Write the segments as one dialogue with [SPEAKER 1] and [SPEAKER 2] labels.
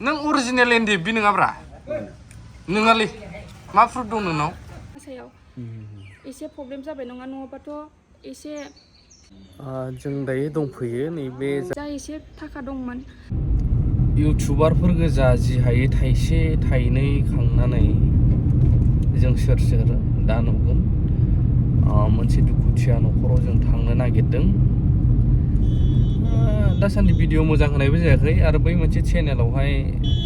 [SPEAKER 1] नों अरिजिनेल एनडि बि नङाब्रा नोङालै मा प्रुफ दं नोंनाव
[SPEAKER 2] सायाव एसे प्रब्लेम जाबाय नङा नङाबाथ' एसे
[SPEAKER 1] जों दायो दंफैयो नैबे
[SPEAKER 2] जा एसे थाखा दंमोन
[SPEAKER 1] इउटुबारफोर गोजा जि हायो थाइसे थाइनै खांनानै जों सोर दा नुगोन मोनसे दुखुथिया न'खराव जों थांनो नागिरदों दासान्दि भिडिअ मोजां होनायबो जायाखै आरो बै मोनसे चेनेलावहाय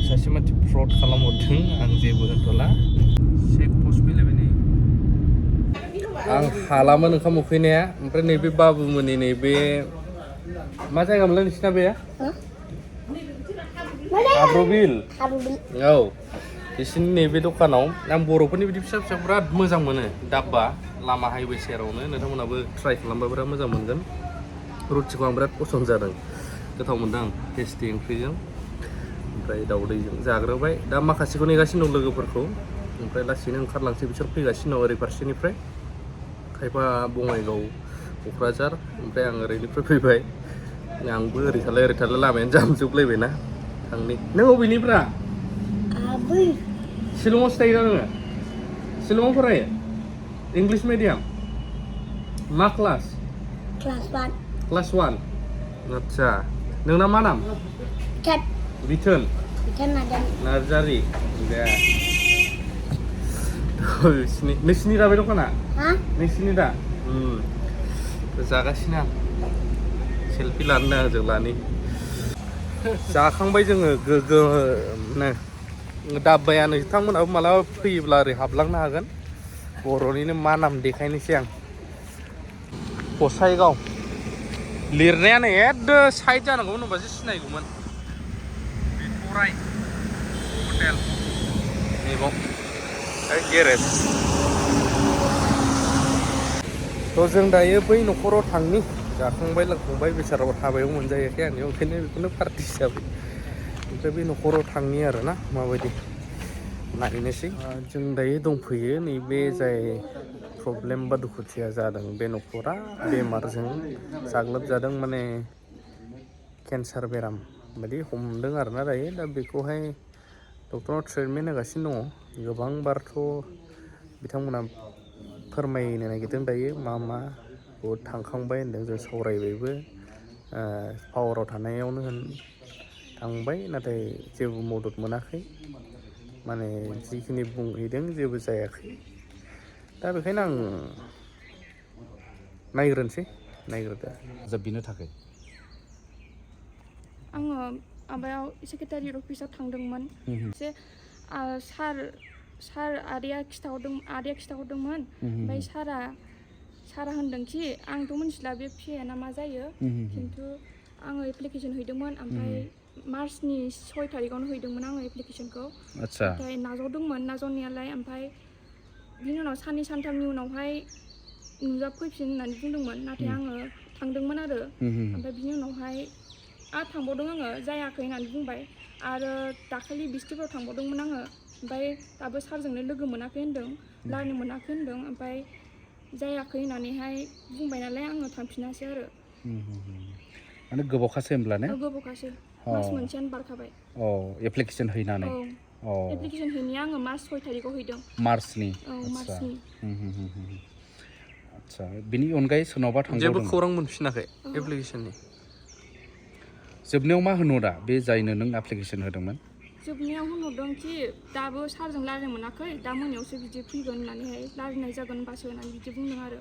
[SPEAKER 1] सासे मानसि फ्रड खालामहरदों आं जेबो होनथ'ला चेक पस्ट फैलायबाय नै आं हालामोन ओंखाम उखैनाया ओमफ्राय नैबे बाबुमोननि नैबे मा जायगामोनलाय नोंसिना बे हाब्रुबिल औ बिसिनि नैबे दखानाव आं बर'फोरनि बिदि फिसा फिसा बिराद मोजां मोनो दाब्बा लामा हाइवे सेरावनो नोंथांमोनाबो ट्राइ खालामबा बिराद मोजां मोनगोन रुटिखौ आं बिराद पसन्द जादों गोथाव मोनदों आं टेस्टि ओंख्रिजों ओमफ्राय दाउदैजों जाग्रोबाय दा माखासेखौ नेगासिनो दं लोगोफोरखौ ओमफ्राय लासैनो ओंखारलांसै बिसोर फैगासिनो दं ओरै फारसेनिफ्राय खायफा बङाइगाव क'क्राझार ओमफ्राय आं ओरैनिफ्राय फैबाय आंबो ओरै थालाय लामायानो जामजोबलायबायना थांनि नों अबेनिफ्रा शिलंआवसो थायोना नोङो शिलंआव फरायो इंलिश मिडियाम मा क्लास क्लास 1 आच्छा नोंना मा नाम बिथोन नार्जारि दे नोंसिनि दा बे दखाना नोंसिनि दा जागासिनो आं सेलफि लानो नाङा जों लानि जाखांबाय जोङो गोगोमनो दाब्बायानो नोंथांमोनाबो मालाबा फैयोब्ला ओरै हाबलांनो हागोन बर'निनो मा नाम देखायनोसै आं गसाइगाव लिरनायानो एद साइड जानांगौमोन होनबासो सिनायगौमोन बिथराइ हटेल मैगं गेरेज थ' जों दायो बै न'खराव थांनि जाखांबाय लोंखांबाय बेसाराव हाबायाव मोनजायाखै आंनि ओंखायनो बेखौनो पार्टि हिसाबै ओमफ्राय बे न'खराव थांनि आरोना माबायदि नायनोसै जों दायो दंफैयो नैबे जाय प्रब्लेम बा दुखुथिया जादों बे न'खरा बेमारजों साग्लोबजादों माने केन्सार बेराम बायदि हमदों आरोना दायो दा बेखौहाय डक्टरनाव ट्रिटमेन्ट होगासिनो दङ गोबांबारथ' बिथांमोना फोरमायनो नागिरदों दायो मा बहुद थांखांबाय होनदों जों सावरायबायबो पावाराव थानायावनो होन थांबाय नाथाय जेबो मदद मोनाखै माने जिखिनि बुंहैदों जेबो जायाखै दा बेखायनो आं नायग्रोदो
[SPEAKER 2] बिनो थाखाय आङो माबायाव सेक्रेटारि अफिसाव थांदोंमोन जे सार आदैया खिथाहरदोंमोन ओमफ्राय सारा होनदोंखि आंथ' मिथिला बे फिसाया ना मा जायो खिन्थु आङो एप्लिकेसन हैदोंमोन ओमफ्राय मार्चनि 6 तारिखआवनो हैदोंमोन आङो एप्लिकेसनखौ नाथाय नाजावदोंमोन नाजावनायालाय ओमफ्राय बिनि उनाव साननै सानथामनि उनावहाय नुजाफैफिन होननानै बुंदोंमोन नाथाय आङो थांदोंमोन आरो ओमफ्राय बिनि उनावहाय थांबावदों आङो जायाखै होननानै बुंबाय आरो दाखालि बिस्थिबाराव थांबावदोंमोन आङो ओमफ्राय दाबो सारजोंनो लोगो मोनाखै होनदों लायनो मोनाखै होनदों ओमफ्राय जायाखै होननानैहाय बुंबाय नालाय आङो थांफिनासै आरो
[SPEAKER 3] माने गोबावखासै होनब्ला ने
[SPEAKER 2] गोबावखासै मास मोनसेयानो बारखाबाय
[SPEAKER 3] एप्लिकेसन हैनानै
[SPEAKER 2] एप्लिकेसन हैनाया आङो मार्च 6 तारिखआव हैदों
[SPEAKER 3] मार्चनि
[SPEAKER 2] मार्चनि
[SPEAKER 3] आच्छा बिनि अनगायै सोरनावबा थांबावदों
[SPEAKER 1] जेबो खौरां मोनफिनाखै एप्लिकेसननि
[SPEAKER 3] जोबनायाव मा होनो दा बे जायनो नों एप्लिकेसन होदोंमोन
[SPEAKER 2] जोबनायाव होनहरदों कि दाबो सारजों रायज्लायनो मोनाखै दा मोनायावसो बिदि फैगोन होननानैहाय रायज्लायनाय जागोन होनबासो होननानै बिदि बुंदों आरो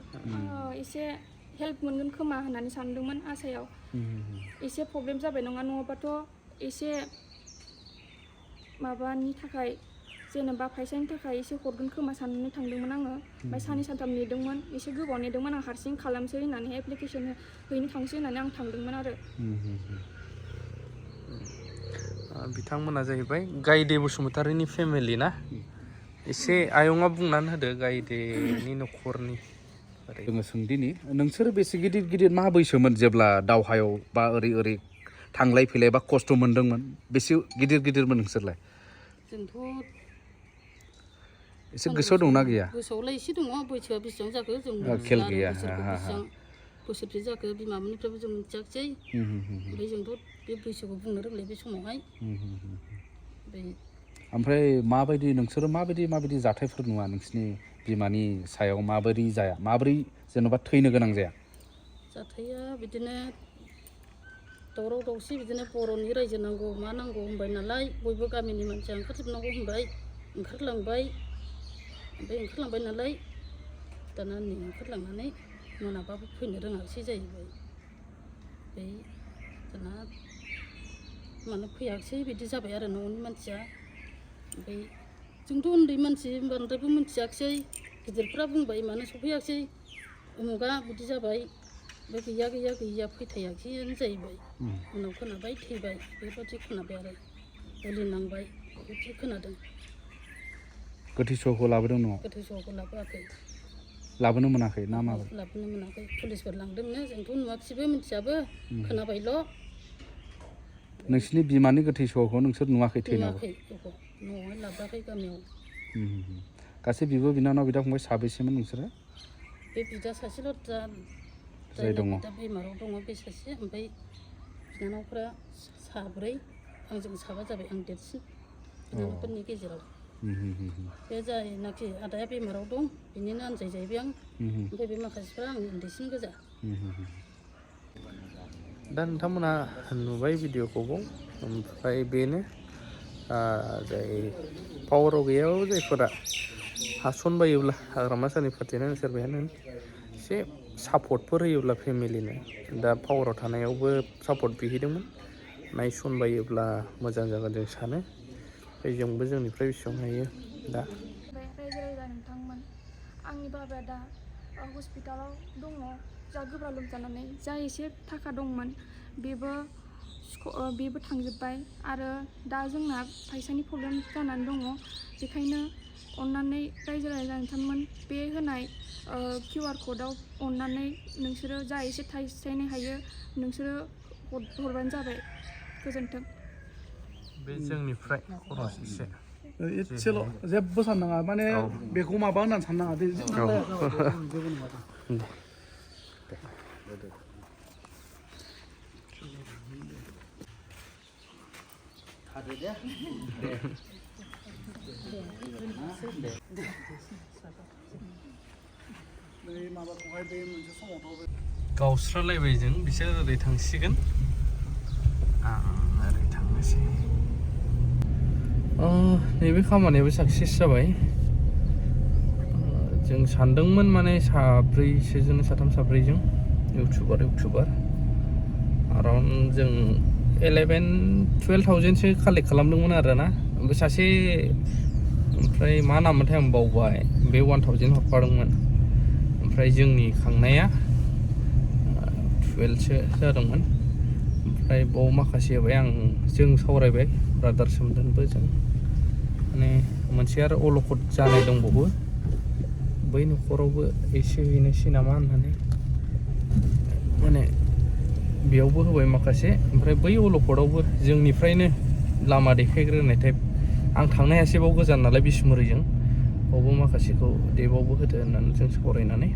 [SPEAKER 2] एसे हेल्प मोनगोन खोमा होननानै सानदोंमोन आसायाव एसे प्रब्लेम जाबाय नङाबाथ' एसे माबानि थाखाय जेनेबा फैसानि थाखाय एसे हरगोन खोमा साननानै थांदोंमोन आङो ओमफ्राय साननै सानथाम नेदोंमोन एसे गोबाव नेदोंमोन आं हारसिं खालामसै होननानै एप्लिकेसन हैनो थांसै होननानै आं थांदोंमोन आरो
[SPEAKER 1] बिथांमोना जाहैबाय गायदे बसुमतारिनि फेमिलि ना एसे आयंआ बुंनानै होदो गायदेनि न'खरनि
[SPEAKER 3] जोङो सोंदिनि नोंसोर बेसे गिदिर मा बैसोमोन जेब्ला दावहायाव बा ओरै थांलाय फैलाय बा खस्थ' मोनदोंमोन बेसे गिदिरमोन नोंसोरलाय
[SPEAKER 4] जोंथ'
[SPEAKER 3] एसे गोसोआव दंना गैया
[SPEAKER 4] गोसोआवलाय एसे दङ बैसोआ बेसेबां जाखो जों
[SPEAKER 3] खेल गैया
[SPEAKER 4] बोसोरसे जाखो बिमामोननिफ्रायबो जों मिथियाखिसै ओमफ्राय जोंथ' बे बैसोखौ बुंनो रोंलाय बे समावहाय
[SPEAKER 3] ओमफ्राय माबायदि नोंसोरो माबायदि जाथायफोर नुवा नोंसिनि बिमानि सायाव माबोरै जाया माबोरै जेनेबा थैनो गोनां जाया
[SPEAKER 4] जाथाया बिदिनो दावराव दावसि बिदिनो बर'नि रायजो नांगौ मा नांगौ होनबाय नालाय बयबो गामिनि मानसिया ओंखारजोबनांगौ होनबाय ओंखारलांबाय ओमफ्राय ओंखारलांबाय नालाय दाना नै ओंखारलांनानै मोनाबाबो फैनो रोङासै जाहैबाय ओमफ्राय दाना मानो फैयाखिसै बिदि जाबाय आरो न'नि मानसिया ओमफ्राय जोंथ' उन्दै मानसि बांद्रायबो मिथियाखिसै गिदिरफ्रा बुंबाय मानो सफैयाखिसै उमुगा बिदि जाबाय ओमफ्राय गैया फैथायाखिसैयानो जाहैबाय उनाव खोनाबाय थैबाय बेबादि खोनाबाय आरो मुलि नांबाय बेबादि खोनादों
[SPEAKER 3] गोथै सहखौ लाबोदों न'आव
[SPEAKER 4] गोथै सहखौ लाबोआखै
[SPEAKER 3] लाबोनो मोनाखै ना माबोरै
[SPEAKER 4] लाबोनो मोनाखै पुलिसफोर लांदोंनो जोंथ' नुवाखिसैबो मिथियाबो खोनाबायल'
[SPEAKER 3] नोंसिनि बिमानि गोथै सहखौ नोंसोर नुवाखै थैनायाव
[SPEAKER 4] न'आवहाय लाबोआखै गामियाव
[SPEAKER 3] गासै बिब' बिनानाव बिदा फंबाय साबैसेमोन नोंसोरो
[SPEAKER 4] बे बिदा सासेल'
[SPEAKER 3] जाय दङ
[SPEAKER 4] दा बेमाराव दङ बे सासे ओमफ्राय बिनानावफ्रा साब्रै आंजों साबा जाबाय आं देरसिन बिनानावफोरनि गेजेराव बे जायनाखि आदाया बेमाराव दं बिनिनो आनजाय जाहैबाय आं ओमफ्राय बे माखासेफ्रा आंनि उन्दैसिन गोजा
[SPEAKER 1] दा नोंथांमोना नुबाय भिडिअखौबो ओमफ्राय बेनो जाय पावाराव गैयाबाबो जायफोरा हासनबायोब्ला हाग्रामा सानि फार्टिनो सोरबायानो एसे सापर्टफोर होयोब्ला फेमिलिनो दा पावाराव थानायावबो सापर्ट बिहैदोंमोन नायसनबायोब्ला मोजां जागोन जों सानो जोंबो जोंनिफ्राय बेसेबां हायो दा
[SPEAKER 2] रायजो राजा नोंथांमोन आंनि बाबाया दा हस्पिटालाव दङ जा गोब्राब लोमजानानै जा एसे थाखा दंमोन बेबो थांजोब्बाय आरो दा जोंना फैसानि प्रब्लेम जानानै दङ बेखायनो अन्नानै रायजो राजा नोंथांमोन बे होनाय QR क'डाव अन्नानै नोंसोरो जा एसे थाइसे हायो नोंसोरो हरबानो जाबाय गोजोन्थों
[SPEAKER 1] बे जोंनिफ्राय खरस एसे
[SPEAKER 3] एसेल' जेबो साननाङा माने बेखौ माबा होननानै साननाङा दे जेबो नङा
[SPEAKER 1] गावस्रालायबाय जों बिसोर ओरै थांसिगोन आं ओरै थांनोसै नैबे खामानियाबो साक्सेस जाबाय जों सानदोंमोन माने साब्रैसोजों साथाम साब्रैजों इउटुबार अराउन्ड जों 11-12,000सो कालेक्ट खालामदोंमोन आरो ना ओमफ्राय मा नाममोनथाय आं बावबाय बे 1,000 हरफादोंमोन ओमफ्राय जोंनि खांनाया 12सो जादोंमोन ओमफ्राय बाव माखासे होबाय जों सावरायबाय ब्रादार सोमदोनबो जों माने मोनसे आरो अलखद जानाय दंबावो बै न'खरावबो एसे हैनोसै नामा होननानै माने बेयावबो होबाय माखासे ओमफ्राय बै अलखदावबो जोंनिफ्रायनो लामा देखायग्रोनाय टाइप आं थांनो हायासै बाव गोजान नालाय बिसमुरिजों बावबो माखासेखौ देबावबो होदो होननानै जों सावरायनानै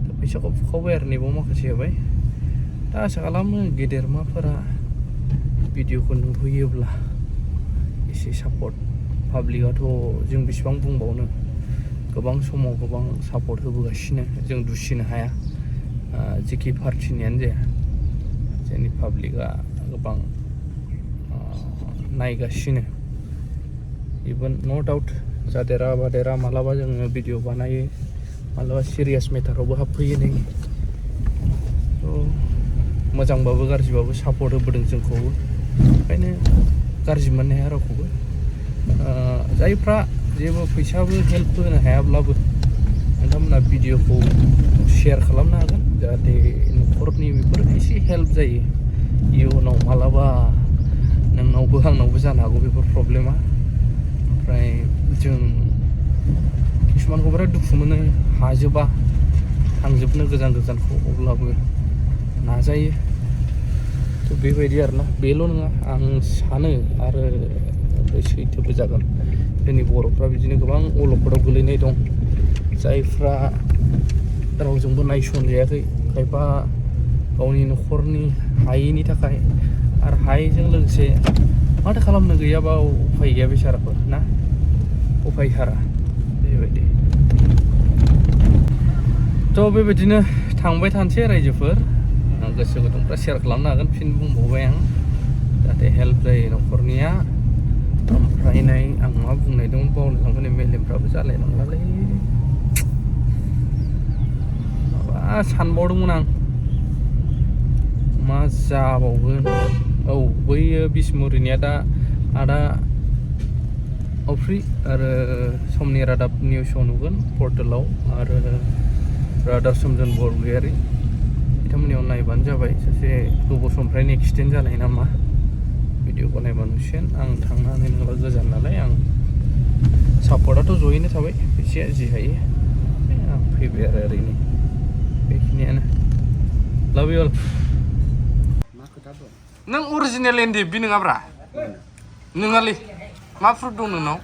[SPEAKER 1] दा फैसाखौ फुखावबाय आरो नैबाव माखासे होबाय दा आसा खालामो गेदेरमाफोरा भिडिअखौ नुहैयोब्ला एसे सापर्ट पाब्लिकआथ' जों बेसेबां बुंबावनो गोबां समाव गोबां सापर्ट होबोगासिनो जों दुसिनो हाया जेखि पार्टिनियानो जाया जोंनि पाब्लिकआ गोबां नायगासिनो इभेन न' डाउट जादेरा बादेरा मालाबा जोङो भिडिअ बानायो मालाबा सिरियास मेटारावबो हाबफैयो नै मोजांबाबो गाज्रिबाबो सापर्ट होबोदों जोंखौबो ओंखायनो गाज्रि मोननो हाया रावखौबो जायफ्रा जेबो फैसाबो हेल्प होनो हायाब्लाबो नोंथांमोना भिडिअखौ शेयार खालामनो हागोन जाहाथे न'खरनि बेफोर एसे हेल्प जायो इयुनाव मालाबा नोंनावबो आंनावबो जानो हागौ बेफोर प्रब्लेमा ओमफ्राय जों किसुमानखौ बिराद दुखु मोनो हाजोबा थांजोबनो गोजानखौ अब्लाबो नाजायो थ' बेबायदि आरोना बेल' नङा आं सानो आरो बे सैथोबो जागोन जोंनि बर'फ्रा बिदिनो गोबां अलखदाव गोलैनाय दं जायफ्रा रावजोंबो नायसनजायाखै खायफा गावनि न'खरनि हायैनि थाखाय आरो हायैजों लोगोसे माथो खालामनो गैयाबा उफाय गैया बेसाराफोर ना उफाय हारा बेबायदि थ' बेबायदिनो थांबाय थानोसै रायजोफोर गोसो गुदुंफ्रा शेयार खालामनो हागोन फिन बुंबावबाय आं जाहाथे हेल्प जायो न'खरनिया ओमफ्राय नै आं मा बुंनायदोंमोन बावलायलांबाय मेलेमफ्राबो जालाय लांलालै माबा सानबावदोंमोन आं मा जाबावगोन औ बैयो बिसमुरिनिया दा आदा अफ्रि आरो समनि रादाब निउसाव नुगोन पर्टेलाव आरो रादाब सोमजोन बरगयारि बिथांमोननियाव नायबानो जाबाय सासे गोबाव समनिफ्रायनो एक्सिडेन्ट जानाय नामा भिडिअखौ नायबा नुसिगोन आं थांनो हानाय नंला गोजान नालाय आं सापर्टआथ' जयैनो थाबाय फैसाया जि हायो आं फैबाय आरो ओरैनो बेखिनियानो लाभ इउ अल नों अरिजिनेल एनडिएफबि नङाब्रा नोङालै मा प्रुफ दं नोंनाव